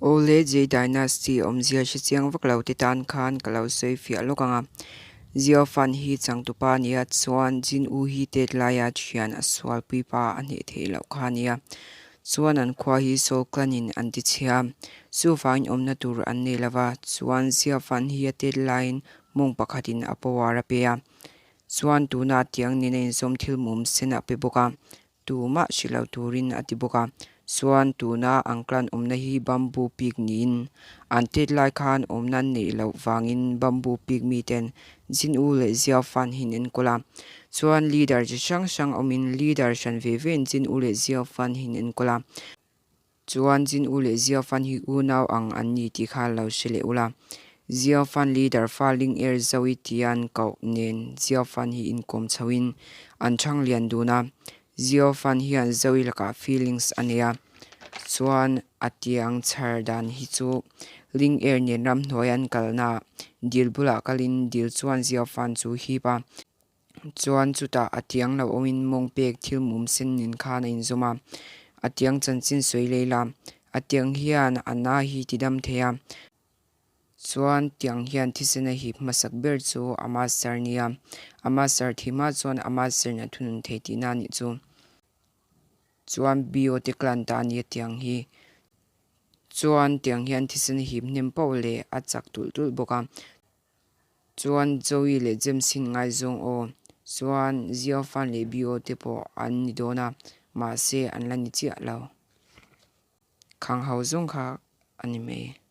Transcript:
Awle Jade Dynasty awmzia hre chiang vak lo te tan khan ka lo sawi fiah lawk ang a. Xiao Fan hi changtupa a nia chuan Jin U hi tet laia thian a sualpui pa a hneh theih loh kha a nia. Chuan an khua hi Soul Clan in an ti chhia. Chuvangin awmna tur an nei lova chuan Xiao Fan hi a tet laiin mawng pakhatin a power a pe a. Chuan tuna tiang nena inzawm thil mum sen a pe bawk a. Tumah hri lo turin a ti bawk a, chuan tuna an clan awmna hi bamboo peak niin an tet lai khan awmna an neih loh vangin bamboo peak miten Jin U leh Xiao Fan hi an enkawl a, chuan leader chi hrang hrang awmin leader hran ve vein Jin U leh Xiao Fan hi an enkawl a, chuan Jin U leh Xiao Fan hi unau ang an ni tih kha lo hre leh ula. Xiao Fan leader fa Ling Er Zoe tia an koh nen Xiao Fan hi inkawm chhoin an chhang lian dun a, Xiao Fan hian Zoe lakah feelings a nei a, chuan a tiang chhar dan hi chu Ling Er nen ramhnuai an kalna dil bulah kalin dil chuan Xiao Fan chu hip a, Chuan chutah a tiang lo awmin mawng pek thil mum sen nen khan a inzawm a, a tiang chanchin sawi lei la, a tiang hian a na hi ti dam thei a, chuan tiang hian thisen a hip hmasak ber chu a master nia, a master thih hma chuan a master in a thunun thei tihna a nih chu. Chuan Bio te clan ta a nia tiang hi. Chuan tiang hian thisen a hip hnem poh leh a chak tulh tulh bawk a. Chuan Joey leh James hi ngaizawng aw. Chuan Xiao Fan leh Bio te pawh an ni dawn a, mahse an la ni chiah lo. Khang ho zawng kha a ni mai.